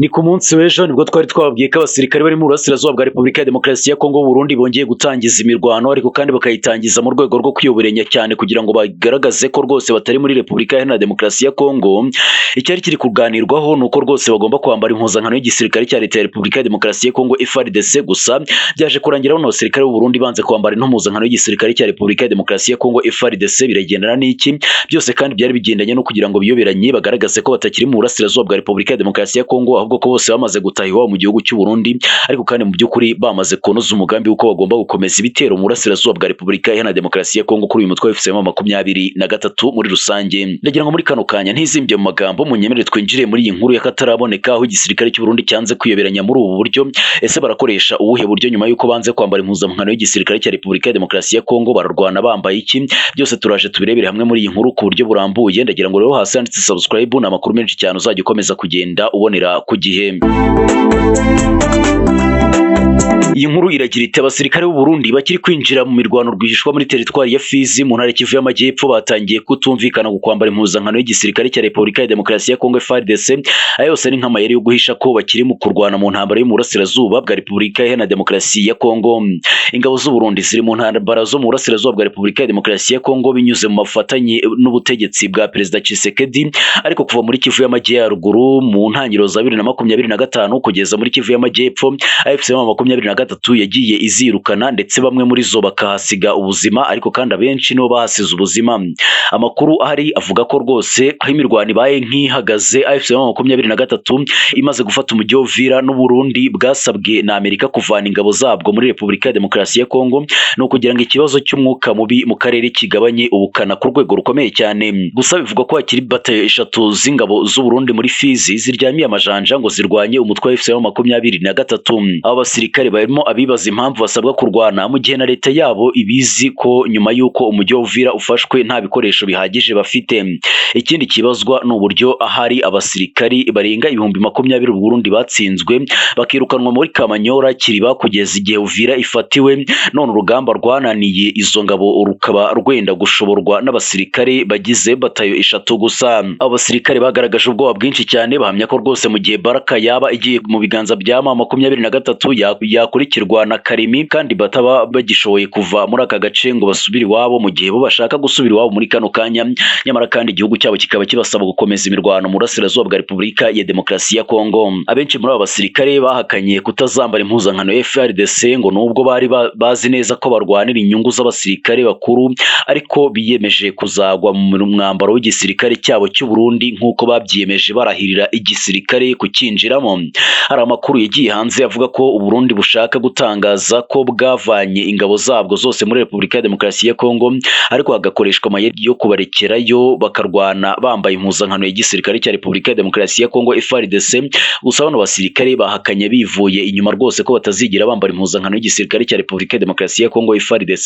Ni ku munsi w'ejo nibwo twari twababwiye ko abasirikare bari mu burasirazuba bwa Repubulika ya Demokarasi ya Kongo Burundi bongeye gutangiza imirwano, ariko kandi bakayitangiza mu rwego rwo kwiyoberanya cyane kugira ngo bagaragaze ko rwose batari muri Repubulika Iharanira Demokarasi ya Kongo. Icyari kiri kuganirwaho ni uko rwose bagomba kwambara impuzankano y'igisirikare cya Leta ya Repubulika ya Demokarasi ya Kongo FARDC. Gusa byaje kurangira bano basirikare b'u Burundi banze kwambara impuzankano y'igisirikare cya Repubulika ya Demokarasi ya Kongo FARDC. Biragendana n'iki byose kandi byari bigendanye no kugira ngo biyoberanye, bagaragaze ko batakiri mu burasirazuba bwa Repubulika ya Demokarasi ya Kongo, ahubwo ko bose bamaze gutaha iwabo mu gihugu cy'u Burundi, ariko kandi mu by'ukuri bamaze kunoza umugambi w'uko bagomba gukomeza ibitero mu burasirazuba bwa Repubulika Iharanira Demokarasi ya Kongo kuri uyu mutwe wa FCM 23 muri rusange. Ndagira ngo muri kano kanya ntizimbye mu magambo, munyemerere twinjire muri iyi nkuru y'akataraboneka, aho igisirikare cy'u Burundi cyanze kwiyoberanya muri ubu buryo. Ese barakoresha ubuhe buryo nyuma y'uko banze kwambara impuzankano y'igisirikare cya Repubulika ya Demokarasi ya Kongo? Bararwana bambaye iki? Byose turaje tubirebere hamwe muri iyi nkuru ku buryo burambuye. Ndagira ngo rero hasi handitse subscribe, ni amakuru menshi cyane uzajya ukomeza kugenda ubonera ku gihe. Iyi nkuru iragira iti: abasirikare b'u Burundi bakiri kwinjira mu mirwano rwihishwa muri teritwari ya Fizi mu ntara Kivu y'Amajyepfo batangiye kutumvikana ku kwambara impuzankano y'igisirikare cya Repubulika ya Demokarasi ya Kongo FARDC. Aya yose ni nk'amayeri yo guhisha ko bakiri mu kurwana mu ntambara yo mu burasirazuba bwa Repubulika Iharanira Demokarasi ya Kongo. Ingabo z'u Burundi ziri mu ntambara zo mu burasirazuba bwa Repubulika ya Demokarasi ya Kongo binyuze mu mafatanye n'ubutegetsi bwa Perezida Tshisekedi, ariko kuva muri Kivu y'Amajyaruguru mu ntangiriro za 2025 kugeza muri Kivu y'Amajyepfo, AFC 23 yagiye izirukana, ndetse bamwe muri zo bakahasiga ubuzima, ariko kandi abenshi nibo bahasize ubuzima. Amakuru ahari avuga ko rwose aho imirwano ibaye nk'ihagaze, AFC 23 imaze gufata umujyi wa Uvira n'Uburundi bwasabwe na Amerika kuvana ingabo zabwo muri Repubulika ya Demokarasi ya Kongo, ni ukugira ngo ikibazo cy'umwuka mubi mu karere kigabanye ubukana ku rwego rukomeye cyane. Gusa bivugwa ko hakiri batayo 3 z'ingabo z'u Burundi muri Fizi ziryamiye amajanja ngo zirwanye umutwe wa AFC 23. Aba basirikare barimo abibaza impamvu basabwa kurwana mu gihe na leta yabo ibizi ko nyuma y'uko umujyi wa Uvira ufashwe nta bikoresho bihagije bafite. Ikindi kibazwa ni uburyo ahari abasirikari barenga 20,000 Burundi batsinzwe bakirukanwa muri Kamanyora, Kiriba kugeza igihe Uvira ifatiwe, none urugamba rwananiye izo ngabo rukaba rwenda gushoborwa n'abasirikare bagize batayo 3 gusa. Abo basirikare bagaragaje ubwoba bwinshi cyane, bahamya ko rwose mu gihe Baraka yaba igiye mu biganza bya M23 yakurikirwa na Karimi, kandi bataba bagishoboye kuva muri aka gace ngo basubire iwabo mu gihe bo bashaka gusubira iwabo muri kano kanya, nyamara kandi igihugu cyabo kikaba kibasaba gukomeza imirwano mu burasirazuba bwa Repubulika ya Demokarasi ya Kongo. Abenshi muri aba basirikare bahakanye kutazambara impuzankano ya FARDC, ngo nubwo bari bazi neza ko barwanira inyungu z'abasirikare bakuru, ariko biyemeje kuzagwa mu mwambaro w'igisirikare cyabo cy'u Burundi nk'uko babyiyemeje barahirira igisirikare kukinjiramo. Hari amakuru yagiye hanze avuga ko u Burundi bushaka gutangaza ko bwavanye ingabo zabwo zose muri Repubulika ya Demokarasi ya Kongo, ariko hagakoreshwa amayeri yo kubarekerayo bakarwana bambaye impuzankano y'igisirikare cya Repubulika ya Demokarasi ya Kongo FARDC. Gusa bano basirikare bahakanye bivuye inyuma rwose ko batazigera bambara impuzankano y'igisirikare cya Repubulika ya Demokarasi ya Kongo FARDC,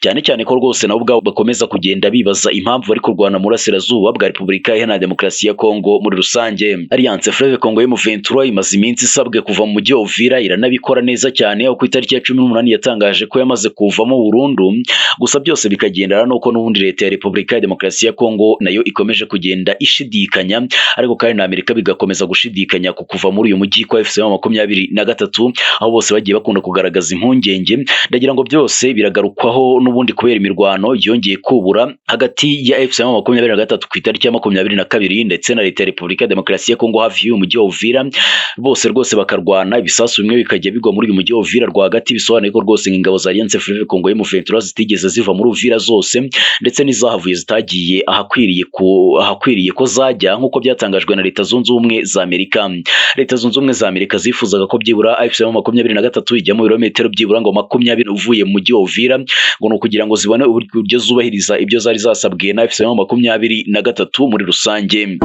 cyane cyane ko rwose nabo ubwabo bakomeza kugenda bibaza impamvu bari kurwana mu burasirazuba bwa Repubulika Iharanira Demokarasi ya Kongo muri rusange. Alliance Fleuve Congo M23 imaze iminsi isabwe kuva mu mujyi wa Uvira, iranabikora neza cyane, aho ku itariki ya 18 yatangaje ko yamaze kuvamo burundu. Gusa byose bikagendana nuko n'ubundi leta ya Repubulika ya Demokarasi ya Kongo nayo ikomeje kugenda ishidikanya, ariko kandi na Amerika bigakomeza gushidikanya ku kuva muri uyu mujyi kwa FC 23, aho bose bagiye bakunda kugaragaza impungenge. Ndagira ngo byose biragarukwaho n'ubundi kubera imirwano yongeye kubura hagati ya FC 23 ku itariki ya 22 ndetse na leta ya Repubulika ya Demokarasi ya Kongo hafi y'uyu mujyi wa Uvira, bose rwose bakarwana, ibisasu bimwe bikajya bigwa muri uyu mujyi wa Uvira rwagati, bisobanuye ko rwose ingabo za Alliance Fleuve Congo M23 zitigeze ziva muri Uvira zose, ndetse n'izahavuye zitagiye ahakwiriye ko zajya nk'uko byatangajwe na Leta Zunze Ubumwe za Amerika. Leta Zunze Ubumwe za Amerika zifuzaga ko byibura AFC 23 ijya mu birometero byibura ngo 20 uvuye mu mujyi wa Uvira, ngo ni ukugira ngo zibone uburyo zubahiriza ibyo zari zasabwe na AFC 23 muri rusange.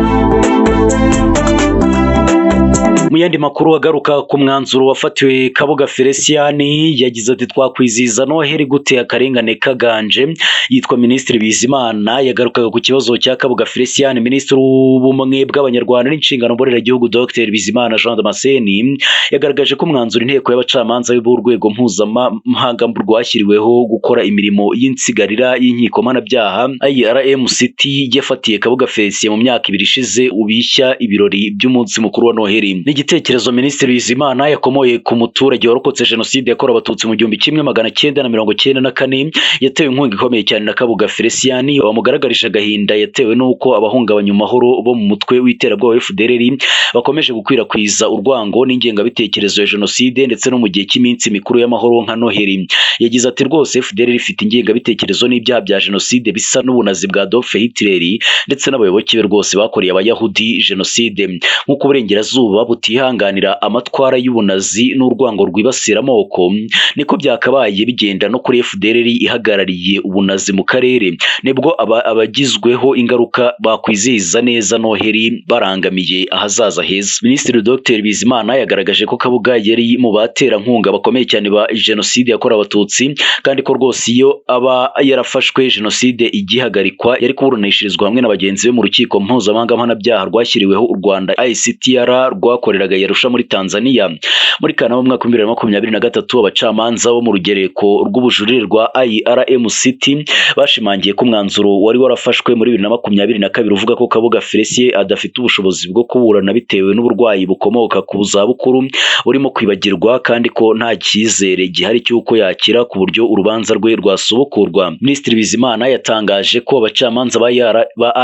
Mu yandi makuru agaruka ku mwanzuro wafatiwe Kabuga Felician, yagize ati: twakwizihiza Noheli gute akarengane kaganje? Yitwa Minisitiri Bizimana, yagarukaga ku kibazo cya Kabuga Felician. Minisitiri w'Ubumwe bw'Abanyarwanda n'Inshingano Mboneragihugu Dr Bizimana Jean Damascene yagaragaje ko umwanzuro inteko y'abacamanza b'urwego mpuzamahanga rwashyiriweho gukora imirimo y'insigarira y'inkiko mpanabyaha IRMCT yafatiye Kabuga Felicien mu myaka 2 ishize ubishya ibirori by'umunsi mukuru wa Noheli. Noheli. Ni igitekerezo Minisitiri Bizimana yakomoye ku muturage warokotse Jenoside yakorewe Abatutsi mu 1994, yatewe inkunga ikomeye cyane na Kabuga Felicien, wamugaragarije agahinda yatewe n'uko abahungabanya amahoro bo mu mutwe w'iterabwoba FDLR bakomeje gukwirakwiza urwango n'ingengabitekerezo ya Jenoside, ndetse no mu gihe cy'iminsi mikuru y'amahoro nka Noheli. Yagize ati rwose FDLR ifite ingengabitekerezo n'ibyaha bya Jenoside bisa n'ubunazi bwa Adolf Hitler ndetse n'abayoboke be rwose bakoreye Abayahudi Jenoside. Nk'uko Uburengerazuba butihanganira amatwara y'ubunazi n'urwango rwibasira amoko, niko byakabaye bigenda no kuri FDLR ihagarariye ubunazi mu karere. Nibwo abagizweho ingaruka bakwizihiza neza Noheli barangamiye ahazaza heza. Minisitiri Dr Bizimana yagaragaje ko Kabuga yari mu baterankunga bakomeye cyane ba Jenoside yakorewe Abatutsi, kandi ko rwose iyo aba yarafashwe Jenoside igihagarikwa yari kuburanishirizwa hamwe na bagenzi be mu rukiko mpuzamahanga mpanabyaha rwashyiriweho u Rwanda ICTR rwakoreraga i Arusha muri Tanzania. Muri Kanama mu mwaka wa 2023, abacamanza bo mu rugereko rw'ubujurire rwa IRMCT bashimangiye ko umwanzuro wari warafashwe muri 2022 uvuga ko Kabuga Felicien adafite ubushobozi bwo kuburana bitewe n'uburwayi bukomoka ku zabukuru burimo kwibagirwa, kandi ko nta cyizere gihari cy'uko yakira ku buryo urubanza rwe rwasubukurwa. Minisitiri Bizimana yatangaje ko abacamanza ba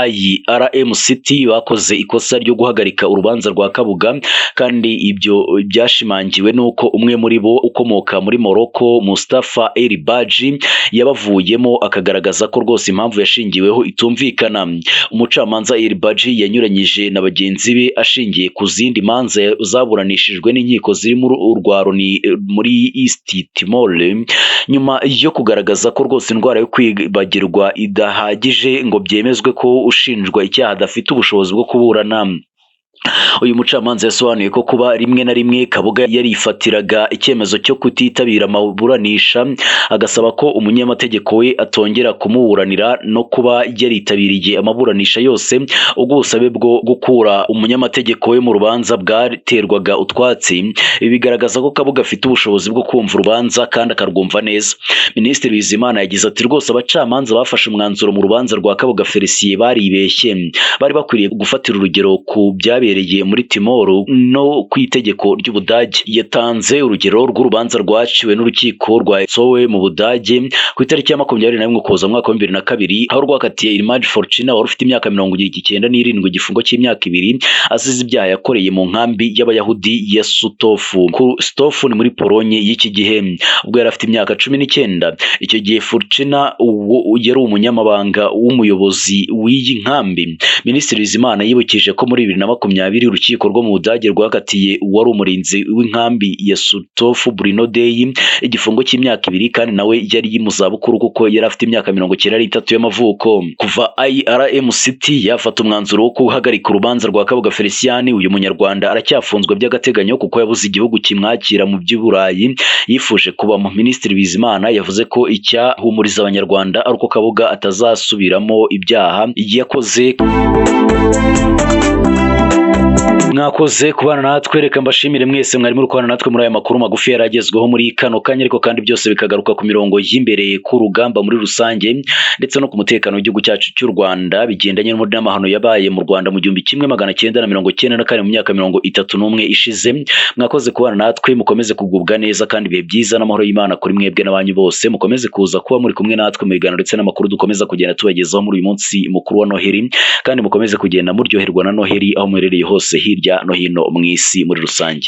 IRMCT bakoze ikosa ryo guhagarika urubanza rwa Kabuga, kandi ibyo byashimangiwe n'uko umwe muri bo ukomoka muri Morocco, Mustafa El Baji, yabavuyemo akagaragaza ko rwose impamvu yashingiweho itumvikana. Umucamanza El Baji yanyuranyije na bagenzi be ashingiye ku zindi manza zaburanishijwe n'inkiko zirimo urwa Loni muri East Timor, nyuma yo kugaragaza ko rwose indwara yo kwibagirwa idahagije ngo byemezwe ko ushinjwa icyaha adafite ubushobozi bwo kuburana. Uyu mucamanza yasobanuye ko kuba rimwe na rimwe Kabuga yarifatiraga icyemezo cyo kutitabira amaburanisha, agasaba ko umunyamategeko we atongera kumuburanira, no kuba yaritabiriye amaburanisha yose ubwo ubusabe bwo gukura umunyamategeko we mu rubanza bwaterwaga utwatsi, ibi bigaragaza ko Kabuga afite ubushobozi bwo kumva urubanza kandi akarwumva neza. Minisitiri Bizimana yagize ati rwose abacamanza bafashe umwanzuro mu rubanza rwa Kabuga Felicien baribeshye, bari bakwiriye gufatira urugero ku byabereye muri Timor no ku itegeko ry'Ubudage. Yatanze urugero rw'urubanza rwaciwe n'urukiko rwa Sowe mu Budage ku itariki ya 21 Ukuboza mu mwaka wa 2002, aho rwakatiye Image Fortuna wari ufite imyaka 97 igifungo cy'imyaka 2 azize ibyaha yakoreye mu nkambi y'Abayahudi ya Sutofu. Sutofu ni muri Polonye y'iki gihe, ubwo yari afite imyaka 19. Icyo gihe Fortuna yari umunyamabanga w'umuyobozi w'iyi nkambi. Minisitiri Bizimana yibukije ko muri 2020 urukiko rwo mu Budage rwakatiye uwari umurinzi w'inkambi ya Sutofu Bruno Dey igifungo cy'imyaka 2, kandi nawe yari mu zabukuru kuko yari afite imyaka 93 y'amavuko. Kuva IRMCT yafata umwanzuro wo guhagarika urubanza rwa Kabuga Felicien, uyu munyarwanda aracyafunzwe by'agateganyo kuko yabuze igihugu kimwakira mu by'Uburayi yifuje kubamo. Minisitiri Bizimana yavuze ko icyahumuriza Abanyarwanda ari uko Kabuga atazasubiramo ibyaha yakoze. Mwakoze kubana natwe, reka mbashimire mwese mwari muri kubana natwe muri aya makuru magufi yaragezweho muri kano kanya, ariko kandi byose bikagaruka ku mirongo y'imbere ku rugamba muri rusange ndetse no ku mutekano w'igihugu cyacu cy'u Rwanda, bigendanye n'amahano yabaye mu Rwanda mu 1994 mu myaka 31 ishize. Mwakoze kubana natwe, mukomeze kugubwa neza kandi ibihe byiza n'amahoro y'Imana kuri mwebwe n'abanyu bose. Mukomeze kuza kuba muri kumwe natwe mu biganiro ndetse n'amakuru dukomeza kugenda tubagezaho muri uyu munsi mukuru wa Noheli, kandi mukomeze kugenda muryoherwa na Noheli aho muherereye hose hirya no hino mu isi muri rusange.